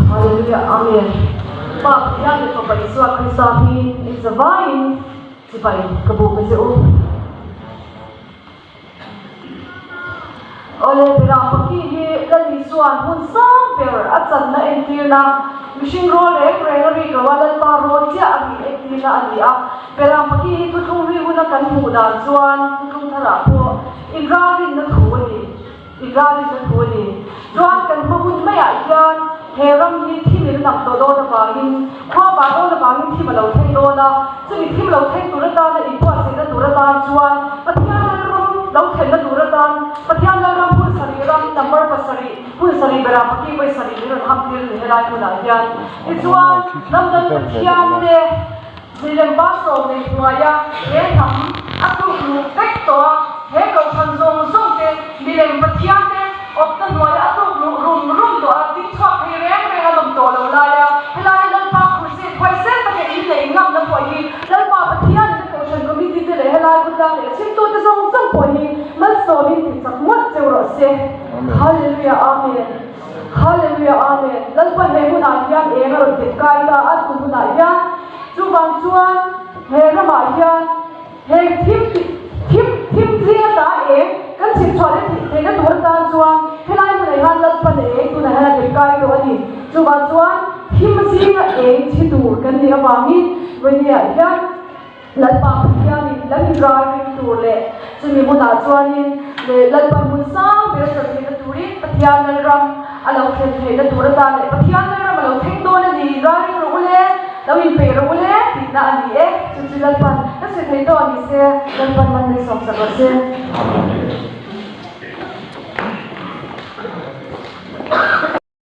Hallelujah Amen Pa Pathian leh Fapa Isua Krista hmingin in zavaiin chibai ka buk a che u. Awle Beram Paki hi Lal Isua'n hmun sang ber a channa entirna, mihring rawl reng reng a rik lo a, Lalpa rawl chiah a ri entirna a ni a. Beram Paki hi thuthlung ri huna kan hmuh dan chuan thuthlung tharah pawh inralrinna thu a ni. Inralrinna thu a ni. Chuan kan hma hun maiah hian he ram hi thim in a nam tawh dawn avangin, khua vah dawn avangin thim a lo thleng dawn a, chumi thim lo thleng tur atana inbuatsaihna tur atan chuan Pathian Lalram lo thlenna tur atan Pathian Lalram hun sarih ram number pasarih hun sarih berah paki vawi sarih min rawn ham tir a ni helai hmunah hian. Tichuan ram dang Pathian te Milem pa sawm nei hnuaia he hnam a tluk luh vek tawh a, he kohhran zawng zawng te milem Pathian te awpna hnuaia a tluk luh rum rum tawh a, ding chhuak thei reng reng a lawm tawh lo lai a, helaia Lalpa khursi phuaisel taka in leh in ngamna pawh hi Lalpa Pathian in a kohhran committee te leh helai khawtlang leh chhimtute zawng zawng pawh hi malsawmin ti chak mawlh cheu rawh se. Hallelujah Amen. Hallelujah Amen. Lalpa he hunah hian eng a rawn tet kai ta a, tun hunah hian chuvang chuan he ramah hian he thim thim thim zing ata eng kan chhip chhuah leh theih theihna tur atan chuan helai hmunah hian Lalpa leh eng tunah hian a tet kai tawh a ni. Chuvang chuan thim zinga eng chhi tur kan nih avangin Vawiniah hian Lalpa Pathianin lam in ral ring tur leh chumi hmunah chuanin leh Lalpa hmun sang ber a chawlh theihna turin Pathian Lalram a lo thlen theihna tur atan leh Pathian Lalram a lo thleng dawn a ni, ral ring rawh u le, lo inpeih rawh u le tihna a ni e. Chu chu Lalpan ka sawi thei tawh a ni se, Lalpan man mai sawmsak rawh se. Amen.